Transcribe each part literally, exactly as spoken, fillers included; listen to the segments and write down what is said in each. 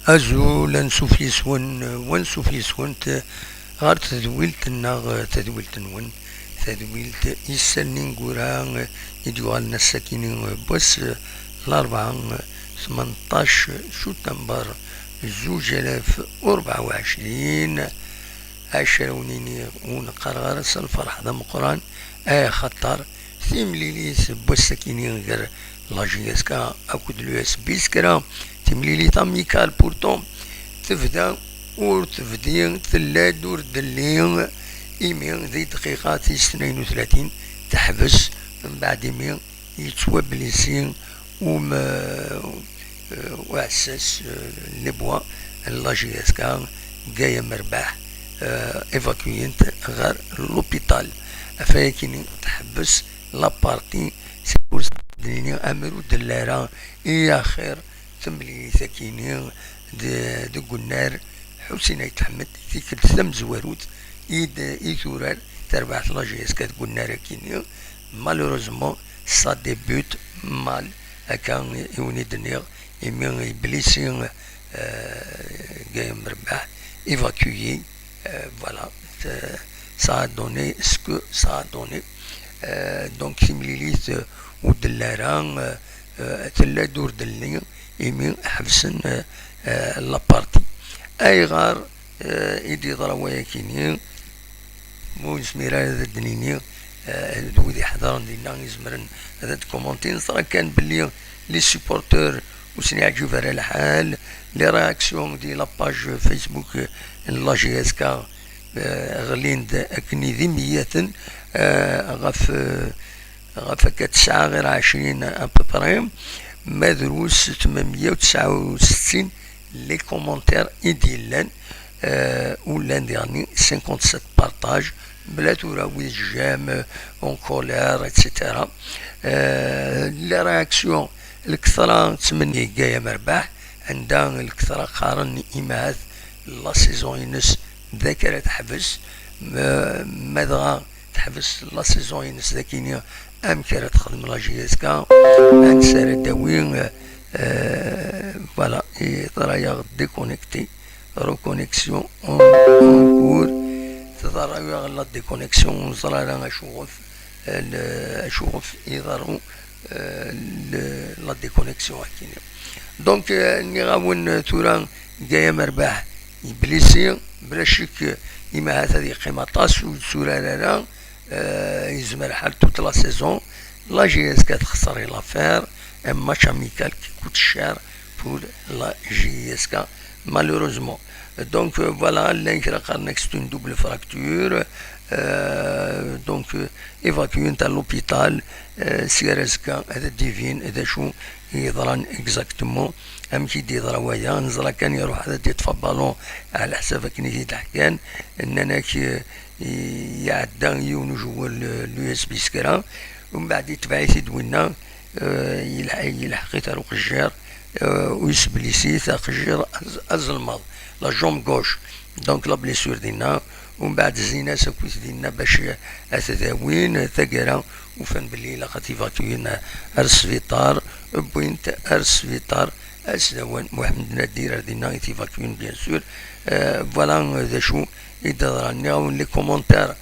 Azul, ansuf yes-wen, wansuf yes-went ɣer tedwilt-nneɣ, tadwilt-nwen, tadwilt Issallen Ineggura i d-yuɣalen ass-akini n wass Larebɛa, tmenṭac jutamber zuǧ alaf u rebɛa u ɛecrin. Acu ara wen-iniɣ, ur neqqareɣ ara s lferḥ d ameqqran, axaṭer timlilit n wass-akini gar la J S K akked l'U S B Skra, timlilit amicale pourtant, tebda ur tebdi, tella-d ur d-telli, imi di dqiqa tis tnayen u tlatin teḥbes, mbeɛd imi yettwablisi um, eh, uɛessas, eh, n lebwa n la J S K, Gaya Merbaḥ, eh, évacué-tent ɣer l'hôpital. Ɣef wayakini teḥbes la partie, seg ur s-d-nini amer ur d-telli ara i axir temlilit-akini d-, deg unnar Ḥusin Ayt Ḥmed, tikkelt tamezwarut i d-, i turar terbaɛt la J S K deg unnar-akini. Malheureusement, ça débute mal, akka i wen-id-nniɣ, imi yeblisi, euh, Gaya Merbaḥ, évacué, euh, voilà, euh, ça a donné ce que ça a donné. Euh, donc, timlilit, euh, ur d-telli ara, euh, euh, tella-d ur d-telli, imi ḥebsen, euh, euh, la partie. Ayɣer, euh, i d-yeḍra wayakini? Ur nezmir ara ad d-nini, eh, d wid iḥedṛen dinna i izemren ad d-commentin. Neẓra kan belli les supporters ur sen-yeɛǧib ara lḥal, les réactions di la page Facebook n la J S K, eh, ɣlin-d akken d imeyyaten, eh, ɣef, eh, ɣef akka tesɛa ɣir ɛecrin à peu près, ma drus tmenmeyya u tesɛa u settin les commentaires i d-yellan, euh, u llan diɣenni cinquante-sept partages, bla tura wid j'aime, en colère, et cetera. Euh, les réactions, lketṛa ttmenni Gaya Merbaḥ, anda lketṛa qqaren imahat la saison-ines d akka ara teḥbes, ma, ma dɣa teḥbes la saison-ines d akini, amek ara texdem la J S K, ansa ara d-tawi, euh, voilà, yeḍra-yaɣ déconnecté, reconnexion en, en cours, teḍra-yaɣ la déconnexion, ur neẓri ara acuɣef, euh, le, acuɣef yeḍru, euh, le, la déconnexion akini. Donc, euh, nniɣ-awen, euh, tura, Gaya Merbaḥ, yeblisi, bla ccek, imahat ad yeqqim aṭas, ur yetturar ara, euh, yezmer lḥal toute la saison. La J S K texṣer i l'affaire, un match amical qui coûte cher pour la J S K, malheureusement. Donc, euh, voilà, llan kra qqaren-ak c'est une double fracture, euh, donc, euh, évacué-tent à l'hôpital, euh, sya ar azekka ad d-ibin d acu i yeḍran exactement, amek i d-yeḍra waya. Neẓra kan iruḥ ad d-yeṭṭef aballon, ɛla ḥsab akken i t-id-ḥkan, nnan-ak, euh, i-, iɛedda yiwen ujewwel, euh, l'U S B Skra, umbeɛd itbeɛ-it-id winna, euh, yelḥ-, yelḥeq-it ar uqejjir, euh, u yesblis-it aqejjir az-, azelmaḍ, la jambe gauche, donc la blessure dinna, umbeɛd zzin-as akkit dinna bac ad t-dawin, taggara ufan belli ilaq ad t-évacuin ar sbiṭar, wwin-t ar sbiṭar, ad s-dawan Muḥemmed Nadir, ar dinna i t-évacuin, bien sûr. Euh, voilà, euh, d acu i d-yeḍran. Nniɣ-awen les commentaires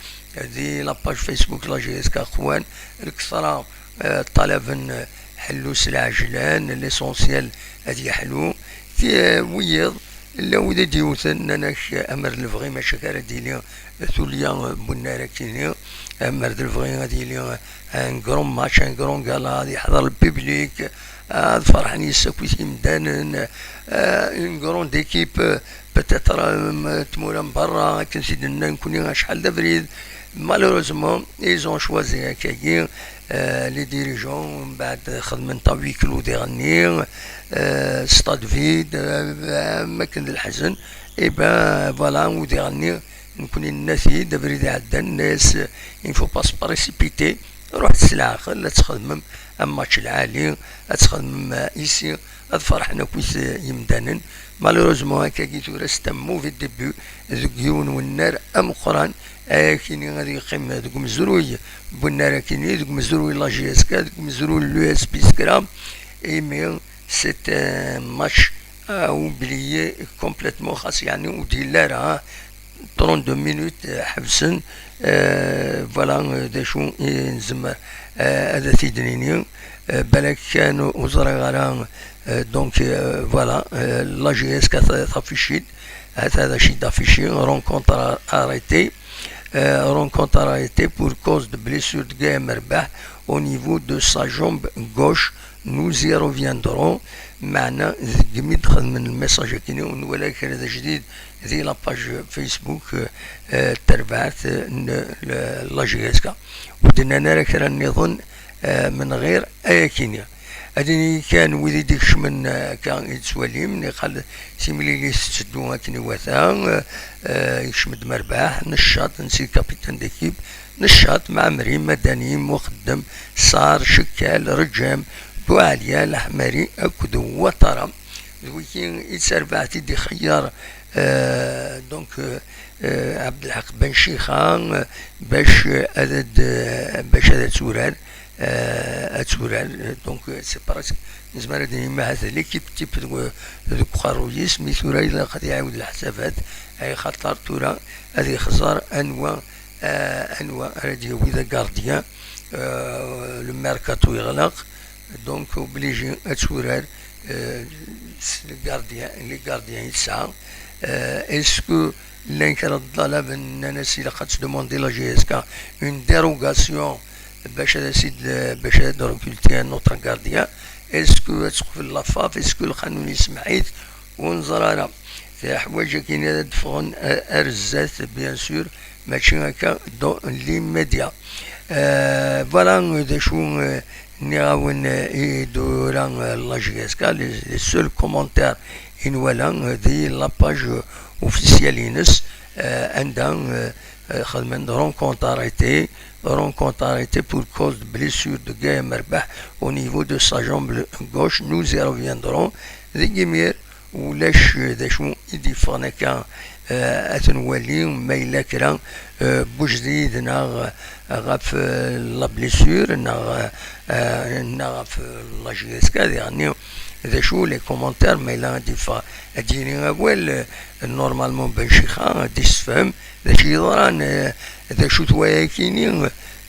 di la page Facebook la J S K qwan, lkesra, euh, ṭalaben, euh, ḥellu s lɛejlan, l'essentiel ad yeḥlu. Ti, euh, wiyiḍ, llan wid i d-yewten, nnan-ak, euh, amer d lebɣi mačči akka ara d-yili, euh, tulya, euh, n unnar akini, amer d lebɣi ad yili, euh, un grand match, un grand gala, ad yeḥḍer le public, euh, ad ferḥen yes-s akk yimdanen, euh, une grande équipe, euh, peut-être, euh, tmura n berra, akken s-id-nna nekni acḥal d abrid. Malheureusement, ils ont choisi akkagi, euh, les dirigeants, mbeɛd xedmen à huis clos diɣenni, euh, stade vide, euh, am akken d leḥzen. Et ben, voilà, u diɣenni, nekni nenna-t-id, abrid iɛeddan, nenna-yas, il ne faut pas se précipiter. Ruḥet s leɛqel, ad txedmem am match lɛali, ad txedmem, euh, ici, ad ferḥen akkit, euh, yimdanen. Malheureusement, akkagi tura c'est un mauvais début deg yiwen wennar ameqqran, ayakini ad yeqqim deg umezruy n wennar akini, deg umezruy n la J S K, deg umezruy n l'U S B Skra, imi c'est un match a oublié complètement, xas yeɛni ur d-yelli ara, hein. Trente-deux minutes, euh, ḥebsen. Euh, voilà, euh, d acu i nezmer, euh, ad t-id-nini. Euh, balak kan ur ẓriɣ ara. Euh, donc, euh, voilà, euh, la J S K taffiche-id, hata d acu i d-affiché, rencontre arrêtée. Euh, rencontre arrêtée pour cause de blessure de Gaël Merbah au niveau de sa jambe gauche. Nous y reviendrons. Meɛna deg mi d-xedmen le message-agi, ur nwala kra d ajdid di la page Facebook, euh, euh, terbaɛt, euh, n, le, la J S K. Ur d-nnan ara kra nniḍen, euh, menɣir ayakini. Ad ini kan wid i d-ikecmen, euh, akka i d-ttwalim, niqal timlilit tetteddu akken iwata, euh, euh, yekcem-d Merbaḥ, Neccaṭ, nsi capitaine d'équipe, Neccaṭ, Mɛemmri, Madani, Muxeddem, Sar, Cekkal, Reǧem, Buɛalya, Laḥmari akked Watara. D wigi i d tarbaɛt i d-ixeyyer, euh, donc, euh, euh, Abdelhaq Ben Chixa, euh, bac, euh, ad, ad, euh, bac ad turar, euh, ad turar, euh, donc, euh, c'est presque, nezmer ad nini ahat d l'équipe type deg, deg uqerruy-is, mi tura ilaq ad iɛiwed leḥsabat, ay xaṭer tura ad ixẓer anwa, euh, anwa ara d-yawi d agardien, euh, le mercato yeɣleq, donc obligé ad turar, euh, s le gardien, les gardiens i tesɛa. Euh, est-ce que llan kra n ṭṭalaben nnan-as ilaq ad tdemandi la J S K une dérogation bac ad as-id, bac ad recruter un autre gardien? Est-ce que ad teqbel la FAF? Est-ce que lqanun yesmeḥ-it? Ur neẓri ara. Tiḥwaǧ-agi ad d-ffɣen, euh, ar zdat, bien sûr, mačči akka dans l'immédiat. Euh, voilà, euh, d acu, euh, nniɣ-awen, euh, i d-tura, euh, la J S K, les, les seuls commentaires i nwala, euh, di la page, euh, officielle-ines, euh, anda, euh, euh, xedmen rencontre arrêtée, rencontre arrêtée pour cause de blessure de Gaël Merbah au niveau de sa jambe gauche. Nous y reviendrons. Deg imir, ulac d acu i d-yeffɣen akka, euh, ad t-nwali, ma yella kra, euh, n ujdid neɣ, euh, ɣef, euh, la blessure, neɣ, euh, neɣ ɣef, euh, la J S K, diɣenni d acu les commentaires, ma yella ad d-yeffeɣ, ad d-yini awal, euh, normalement Ben Chixa, ad d-yessefhem d acu yeḍran, euh, d acu-t wayakini,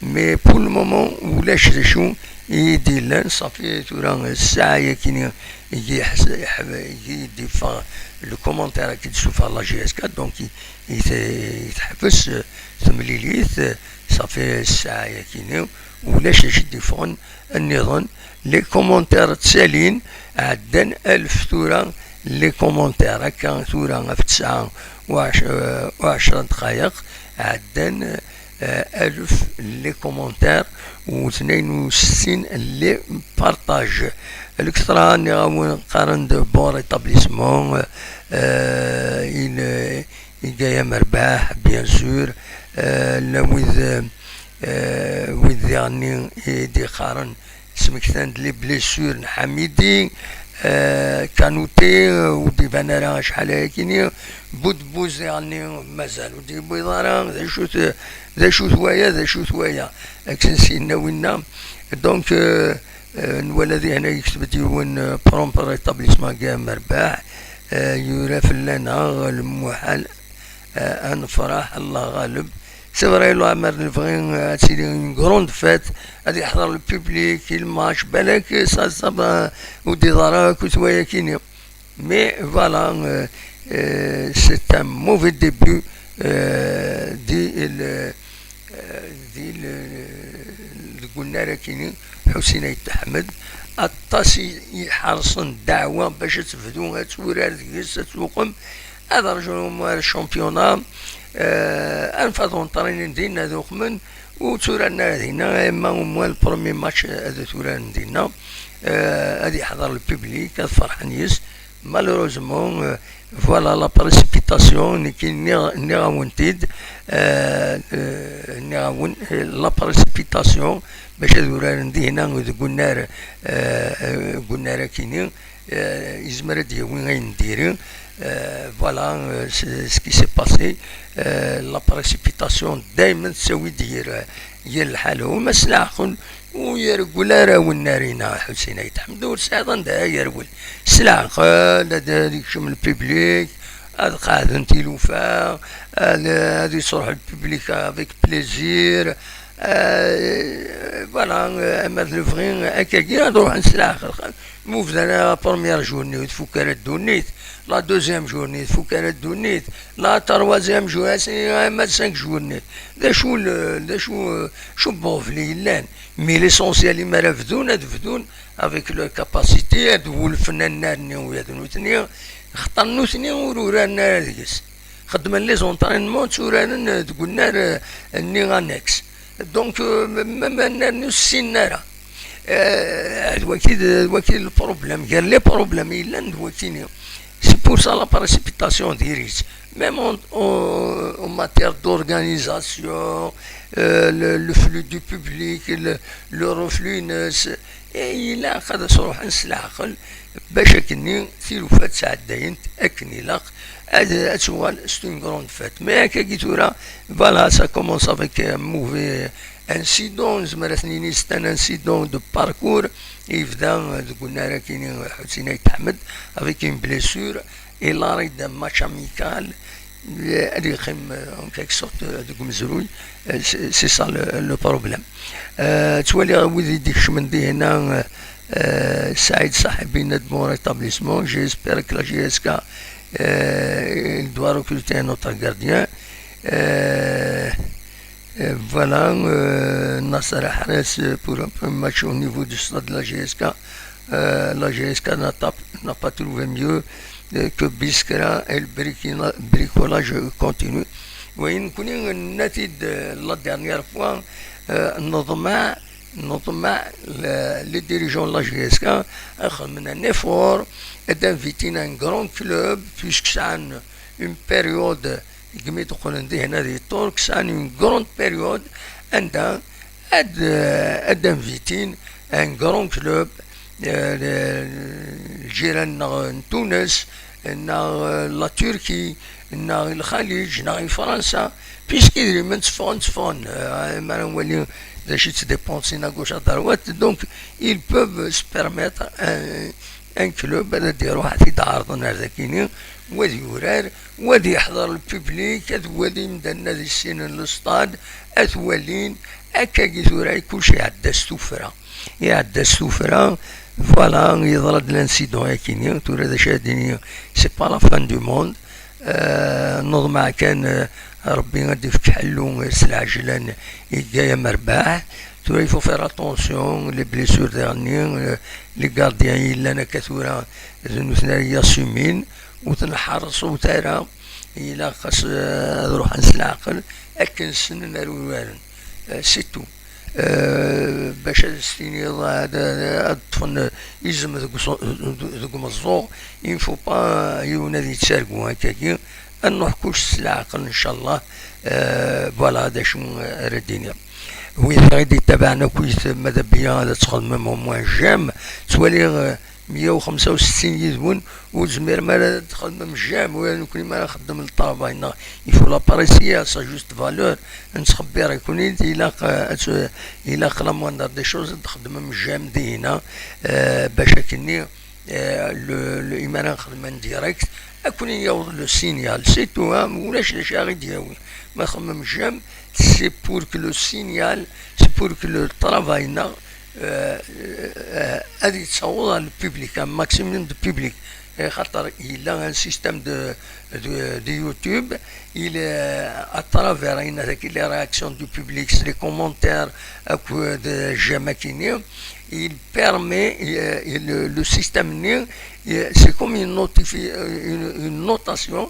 mais pour le moment ulac d acu i d-yellan. Ṣafi tura ssaɛa-yakini i yi-d-yeffeɣ le commentaire-agi d-tessufeɣ la J S K, donc i, i te-, i teḥbes, euh, temlilit, euh, ṣafi ssaɛa-yakini ulac d acu i d-yeffɣen nniḍen. Les commentaires ttalin, ɛeddan alef tura les commentaires, akka tura ɣef tesɛa u ɛecra, euh, u ɛecra dqayeq, ɛeddan, euh, alef les commentaires, u tnayen u settin les partages. Lektra nniɣ-awen qqaren-d bon rétablissement, euh, il, i Gaël Merbah, bien sûr, euh, llan wid, euh, wid diɣenni i d-iqqaren smektan-d les blessures n Ḥamidi, euh, Kanouté, euh, ur d-iban ara acḥal ayakini, Boudbouz diɣenni mazal ur d-yewwiḍ ara, d acu-t, d acu-t waya, d acu-t waya, akken s-yenna winna. Donc, euh, euh, nwala dihin yekteb-d yiwen, euh, prompt rétablissement Gaël Merbah, euh, yura fell-aneɣ lmuḥal, euh, ad nefreḥ, Allah ɣaleb. C'est vrai, leɛmer nebɣi, euh, ad tili une grande fête, ad yeḥḍer le public i le match, balak, euh, ça, ça va, ur d-iḍar ara akk wayakini. Mais voilà, euh, euh, c'est un mauvais début, euh, di le, euh, di le, deg unnar-akini, Ḥusin Ayt Ḥmed, aṭas i, i ḥerṣen ddeɛwa bac ad tebdu, ad turar deg-s, ad tuqem, ad rǧun umar championnat, euh, ad nfad unṭrinin dinna ad uqmen, ur tturaren ara dinna, ama umwa le premier match ad t-uraren dinna, euh, ad yeḥḍer le public, ad ferḥen yes. Malheureusement, euh, voilà la précipitation, nekki nniɣ-, nniɣ-awen-t-id, euh, euh, nniɣ-awen, euh, la précipitation, bac ad uraren dinna deg unnar, euh, euh, deg unnar akini, euh, yezmer ad d-yawi ayen n diri. Euh, voilà, euh, c'est ce qui s'est passé. Euh, la précipitation daymen tettawi-d yir, yir lḥala. Uma s leɛqel, Ur yergel ara wennar-ina, Ḥusin Ayt Ḥmed, ur tesɛiḍ anda ara yergel. S leɛqel, ad, ad ikcem lpiblik, ad qeɛden tilufa, ad, ad yesruḥ lpiblik avec plaisir. Euh, voilà, euh, ama d lebɣi, akkagi ad ruḥen s leɛqel. Ma ur bdan ara première journée, ur tfuk ara ddunit, la deuxième journée, ur tfuk ara ddunit, la troisième journée, ama d cinq journée. D acu le, d acu, euh, acu n uɣbel yellan? Mais l'essentiel, imi ara bdun, ad bdun avec leur capacité, ad wulfen annar-nni ula d nutni, xaṭer nutni ur uraren ara deg-s. Xeddmen les entraînements, tturaren deg unnar, euh, nni annexe. Donc, euh, même annar-nni ur ssinen ara. Euh, d waki d, d waki d le problème. Gar les problèmes yellan d wakini. C'est pour ça la précipitation diri-tt. Même en, en, en matière d'organisation, euh, le, le flux du public, le, le reflux-ines, et ilaq ad as-ruḥen s leɛqel bac akkenni tilufa ttɛeddayent akken ilaq, ad, ad tuɣal c'est une grande fête. Mais akkagi tura, voilà, ça commence avec un mauvais incident, nezmer ad t-nini c'est un incident de parcours, yebda deg unnar akini Ḥusin Ayt Ḥmed, avec une blessure, il arrête un match amical, ad yeqqim, euh, en quelque sorte, euh, deg umezruy. Euh, c'est, c'est ça le, le problème. Euh, ttwaliɣ wid i d-ikecmen dihina, euh, euh, Saïd Sahibi, un bon rétablissement. J'espère que la J S K, euh, il doit recruter un autre gardien. Euh, euh, voilà, euh, Nasser Ahras, euh, pour un premier match au niveau du stade de la J S K. Euh, la J S K n'a pas, n'a pas trouvé mieux, euh, que Biskra et le bricina-, bricolage continu. Oui, nekkni nenna-t-id, euh, la dernière fois, euh, neḍmeɛ, neḍmeɛ, le, les dirigeants de la J S K ad xedmen un effort, ad invitin un grand club, puisque sɛan une période, degmi d-qqlen dihna di Ṭṭerk, sɛan une grande période anda ad, ad invitin un grand club, euh, le, lǧiran-nneɣ n Tunes, neɣ, euh, la Turquie, neɣ Lxaliǧ, neɣ i Fransa, puisque idrimen tteffɣen, tteffɣen, euh, mi ara nwali d acu yettdépensin à gauche à droite, donc ils peuvent se permettre un, un club ad d-iruḥ ad t-id-ɛerḍen ar dakini, wa ad yurar, wa ad yeḥḍer le public, ad wali imdanen ad issinen le stade, ad t-walin, akkagi tura kullec iɛedda s tuffra. Iɛedda s tuffra, voilà, yeḍra-d l'incident akini, tura d acu ad d-iniɣ, c'est pas la fin du monde. Euh, neḍmeɛ kan, euh, Rebbi ad d-ifk ḥellu, euh, s lɛejlan i yegga amerbaḥ. Tura, il faut faire attention, les blessures daɣenni, euh, les gardiens yellan akka tura, d nutni ara yassumin, ur ten-ḥerṣut ara, ilaq as, euh, ad ruḥen s leɛqel, akken ssnen ar uraren. Euh, c'est tout. Euh, bac ad s-tiniḍ ad, ad ṭṭfen izem deg uṣ-, deg umeẓẓuɣ, il ne faut pas yiwen ad yettargu akkagi, ad nruḥ kullec s leɛqel, ncallah. Euh, voilà, d acu ara d-iniɣ. Wid i d-yettabaɛen akkit, ma d abya ad txedmem au moins j'aime, ttwaliɣ, euh, meyya u xemsa u settin yid-wen, ur tezmirem ara ad txedmem j'aime, wala nekkni mi ara nxeddem le travail-nneɣ, il faut l'apprécier à sa juste valeur, nettxebbir-iken-id, ilaq, euh, ad t-, ilaq la moindre des choses ad txedmem j'aime dihina, euh, bac akkenni, euh, le, le, imi ara nxedm en direct, ad ken-yaweḍ le signal, c'est tout, hein, ulac d acu ara ɣ-d-yawi. Ma txedmem j'aime, c'est pour que le signal, c'est pour que le travail-nneɣ, euh, euh, ad yettaweḍ ar le public, un maximum de public. Eh, xaṭer yella un système de, de, de YouTube, il, euh, à travers, ayen, avec les réactions du public, les commentaires, akked j'aime akkenni, il permet, euh, le, le système-nni, euh, c'est comme une notifi-, euh, une, une notation,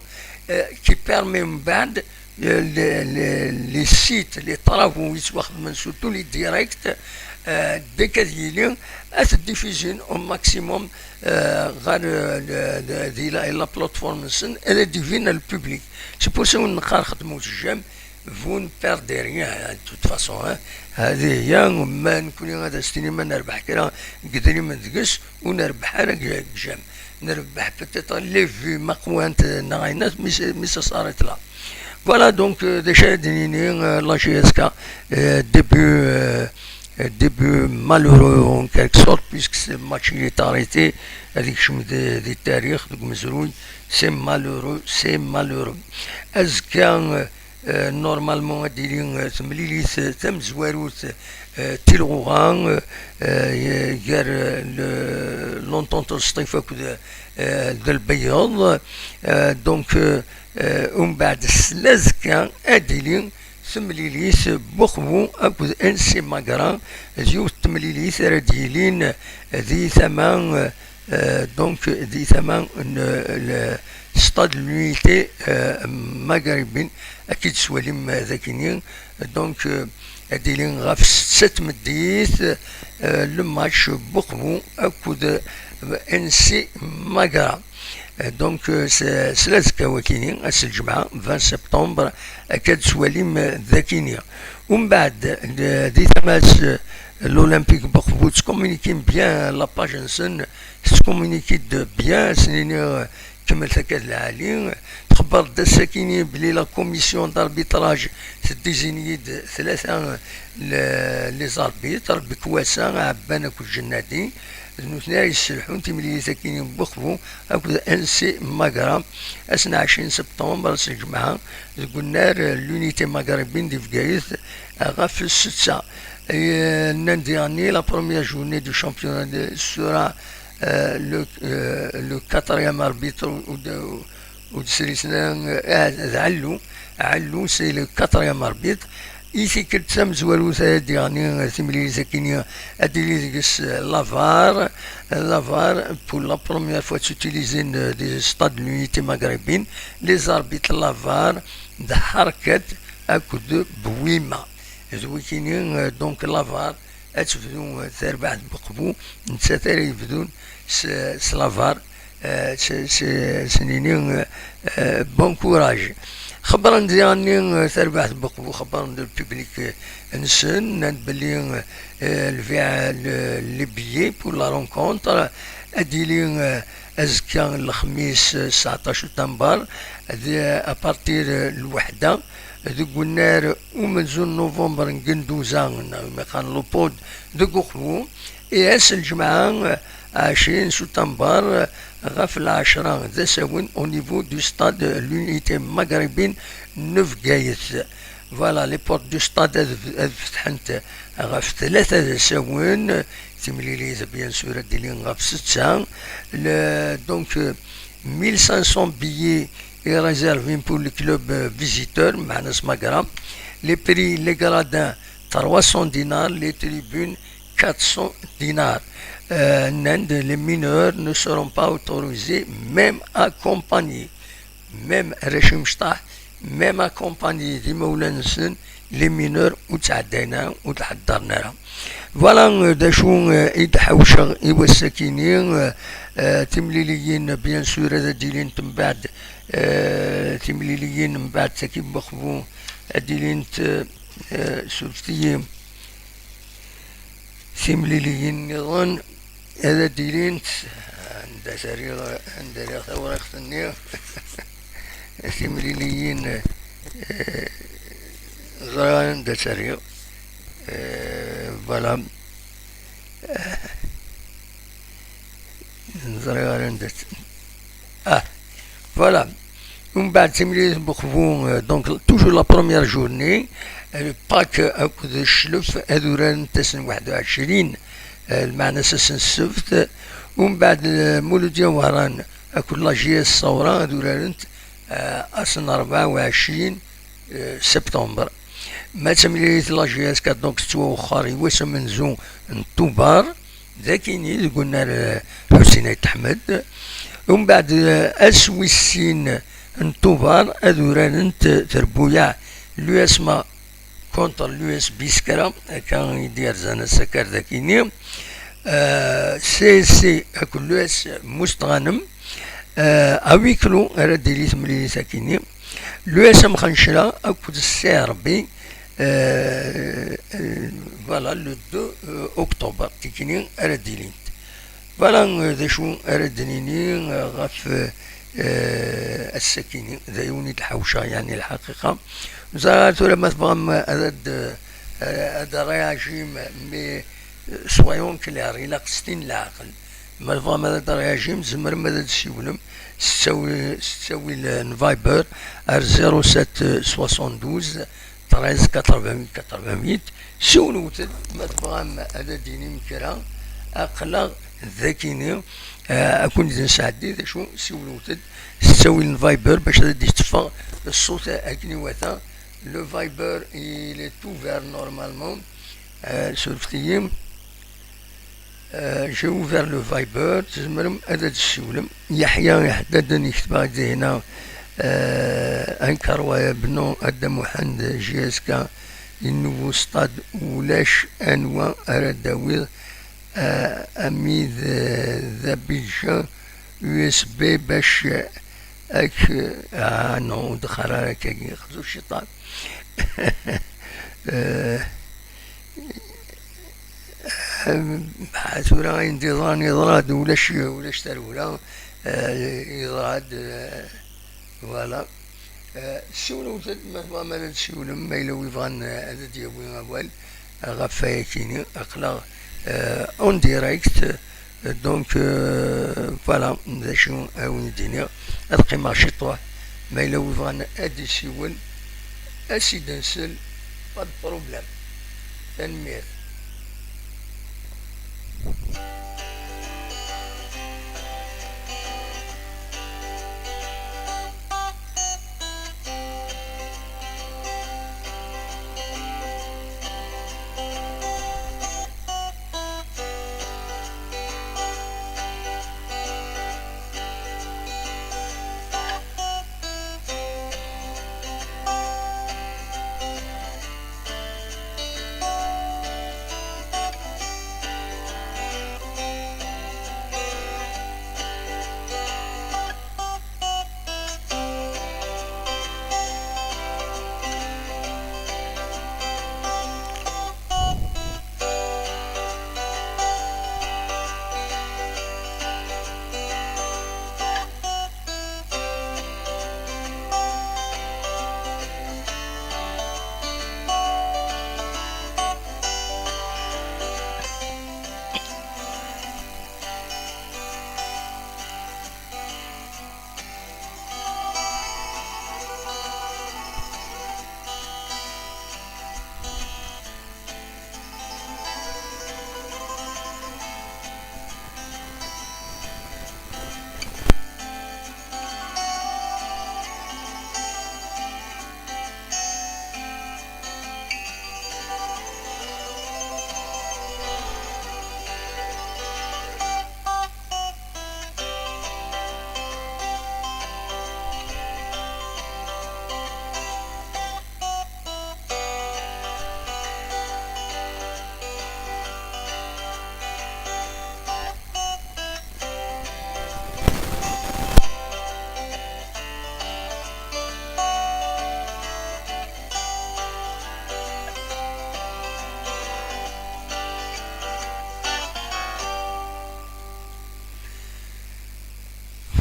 euh, qui permet mbeɛd, euh, les, les, les sites, les travaux yettwaxedmen, surtout les directs, euh, deg ad yili, ad t-diffusin au maximum, euh, ɣer, euh, le, le, di la, la plateforme-nsen, ad d-ibin le public. C'est pour ça ur neqqar xedmem j'aime, vous ne perdez rien, hein, de toute façon, hein. Hadi hiya, ma nekkni ad as-tinim ma nerbeḥ kra n yedrimen deg-s, ur nerbeḥ ara deg j'aime. Nerbeḥ peut-être les vues ma qwant, euh, neɣ ayen, mais c'est, mais ça s'arrête là. Voilà, donc, euh, d acu ara d-nini, euh, la J S K, euh, début, euh, début malheureux en quelque sorte, puisque ce match il est arrêté, ad ikcem di, di tarix, deg umezruy, c'est malheureux, c'est malheureux. Azekka, euh, normalement, ad d-tili, euh, temlilit, euh, tamezwarut, euh, tilɣuɣa, euh, euh, gar, euh, le, l'entente Sṭif akked, euh, d Lbeyyeḍ. Euh, donc, euh, euh, umbeɛd s lazekka ad d-tili temlilit Buxbu akked N C Magra, d yiwet n temlilit ara d-yilin di tama, euh, donc, di tama n, euh, le stade de l'unité, euh, Magribin, ad k-id-swalim, euh, dakini. Donc, euh, ad d-ilin ɣef setta tmeddit, euh, le match Buxbu akked, euh, N C Magra. Euh, donc, euh, s, s lazekka wakini, ass n lǧemɛa, vingt septembre, akka d-twalim, euh, dakini. Umbeɛd, d, di tama-s, euh, l'Olympique Buxbu tettkomuniki bien la page-nsen, tettkomuniki-d bien, s-nini, euh, kemmel takka d lɛali. Txebber-d ass-akini belli la commission d'arbitrage teddizinyi-d tlata, euh, le, les arbitres, Bekwasa, Ɛebban akked Jennadi. D nutni ara yesselḥun timlilit-akini n Buxbu akked N C Magra, ass n ɛecrin septembre, ass n lǧemɛa, deg unnar, euh, l'Unité Maghrébine di Bgayet, euh, ɣef ssetta. Et, euh, nnan-d diɣenni, la première journée du championnat de, sera, euh, le, euh, le quatrième arbitre ou de, ou de série, euh, d Ɛellu. Ɛellu, c'est le quatrième arbitre. I tikkelt tamezwarut ara d-iɣni timlilit-akini, ad d-tili deg-s la var. La var, pour la première fois, est utilisée, euh, des stades de l'unité maghrébine. Les arbitres, la var, d Ḥerkat akked Bwima. D wikini, euh, donc, la var, ad tebdu, euh, terbaɛt n Buqbu, nettat ara yebdun s, s la var, euh, s, s, s-nini, euh, euh, bon courage. Xebbren diɣenni, euh, terbaɛt n Buqbu, xebbren-d le public, euh, nsen, nnan-d belli, euh, euh, le, le, les billets pour la rencontre, ad d-yili, euh, azekka lexmis, euh, sɛeṭṭac utambar, d, à partir, euh, lweḥda, deg unnar umenzu n novembre n Genduza, neɣ imi qqaren le pod, deg Uqbu, et ass n lǧemɛa, ɛecrin septembre, ɣef lɛecra d asawen, au niveau du stade l'Unité Maghrébine n Bgayet. Voilà, les portes du stade ad, ad fetḥent ɣef tlata d asawen, timlilit, bien sûr, ad d-ilin ɣef setta. Le, donc, euh, mille cinq cents billets est réservé pour le club, euh, visiteur, meɛna s Magra. Les prix, les gradins, trois cents dinars, les tribunes, quatre cents dinars. Euh, nnan-d, les mineurs ne seront pas autorisés, même accompagnés. Même arrac imecṭaḥ, même accompagnés d imawlan-nsen, les mineurs ur ttɛeddayen ara, ur d-ḥeddren ara. Voilà, euh, d acu, euh, i d-ḥawceɣ i wass-akini, euh, euh, timliliyin, bien sûr, ad d-ilint mbeɛd, euh, timliliyin mbeɛd tagi n Buqbu, ad d-ilint, euh, euh, surfet-iyi, timliliyin nniḍen ad d-ilint, anda-tt rriɣ, anda rriɣ tawriqt-nni, timliliyin, eh, ẓriɣ anda-tt rriɣ, eh, voilà. Eh, ẓriɣ ara anda-tt. Ah, voilà. Umbeɛd timlilit n Buqbu, euh, donc, toujours la première journée, euh, Pâques akked Cclef ad urarent ass n waḥed u ɛecrin, euh, lmeɛna-s ass n ssebt. Umbeɛd, euh, Muludya Wehran akked la J S Ṣawra ad urarent, euh, ass n rebɛa u ɛecrin, euh, septembre. Ma d tamlilit la J S quatre, donc, tettwawexxer i wass amenzu n Tubeṛ. D akini deg unnar, eh, Ḥusin Ayt Ḥmed. Umbeɛd, eh, ass wis sin n Tubeṛ ad urarent, eh, trebbuyaɛ l'U S M A contre l'U S B Skra, akka i d-yerzan ass-agi ar d akini. Eh, C S C akked l'U S Mustɣanem, eh, à huis clos ara d-tili temlilit akini. L'U S M Xencla akked C R B, euh, euh, voilà, le deux, euh, octobre, tikini ara d-ilint. Voilà, euh, d acu ara d-nini, euh, ɣef, euh, ass-akini, d ayen i d-ḥawceɣ, yeɛni, lḥaqiqa. Ẓriɣ tura ma tebɣam ad, ad, Euh, ad réagim, mais, euh, soyons clairs, ilaq s tin leɛqel. Ma tebɣam ad réagim, tzemrem ad d-ssiwlem s ttawi-, s ttawil n Viber ar zéro sept soixante-douze treize quatre-vingt-huit quatre-vingt-huit. Siwlewt-d, ma tebɣam ad d-tinim kra, aql-aɣ d akini, euh, ad ken-id-nesɛeddi, d acu, siwlewt-d s ttawil n Viber bac ad d-itteffeɣ ṣṣut akken iwata. Le Viber, il est ouvert normalement. Euh, surfet-iyi. Euh, j'ai ouvert le Viber, tzemrem ad d-tessiwlem. Yeḥya Iḥeddaden yekteb-aɣ-d dinna, euh, ankarwa bnu Adda Muḥend, J S K, le nouveau stade, ulac anwa ara d-tawiḍ, euh, ami d, d Abidjan, U S B bac ak-, ah non, ur d-qqar ara akkagi, xzu cciṭan. Eh, ah, tura ayen d-yeḍran yeḍra-d, ulac, ulac tarewla, eh, yeḍra-d, eh, voilà. Eh, siwlewt-d, ma tebɣam ad d-siwlem, ma yella wi bɣan, eh, ad d-yawi awal, eh, ɣef wayakini, aql-aɣ, eh, en direct, eh, donc, eh, voilà, d acu ara wen-d-iniɣ, ad qqimeɣ ciṭuḥ, ma yella wi bɣan ad d-isiwel, ad s-id-nsel, pas de problème. Tanemmirt.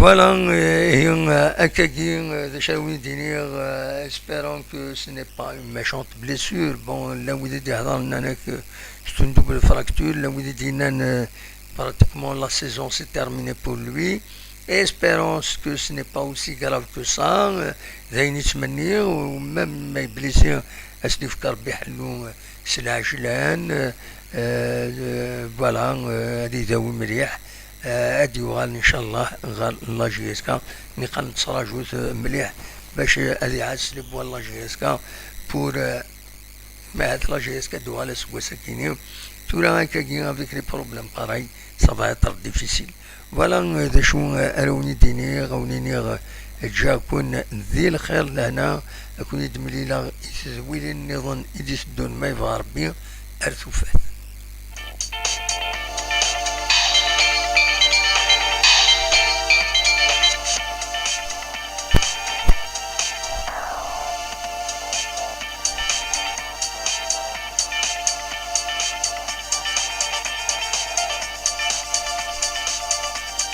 Voilà, euh, et, euh, akkagi, euh, d acu ara wen-d-iniɣ, euh, espérons que ce n'est pas une méchante blessure. Bon, llan wid i d-iheḍren nnan-ak, euh, c'est une double fracture, llan wid i d-yennan, euh, pratiquement la saison c'est terminé pour lui. Et espérons que ce n'est pas aussi grave que ça. Euh, d ayen i ttmenniɣ, u même ma yeblisi, ad s-d-yefk Rebbi ḥellu, euh, s lɛejlan, euh, euh, voilà, euh, ad idawi mliḥ, euh, ad yuɣal, ncallah, ɣer la J S K. Niqal nettraǧu-t, euh, mliḥ bac, euh, ad iɛass les bois n la J S K pour, euh, ma ahat la J S K ad d-tuɣal aseggas-agi-ni. Tura akkagi, avec les problèmes pareils, ça va être difficile. Voilà, euh, d acu, euh, ara wen-id-iniɣ, a wen-iniɣ, euh, ǧǧiɣ-ken di lxir, lehna, ad ken-id-mlileɣ i tedwilin nniḍen i d-iteddun, ma yebɣa Rebbi, ar tufat.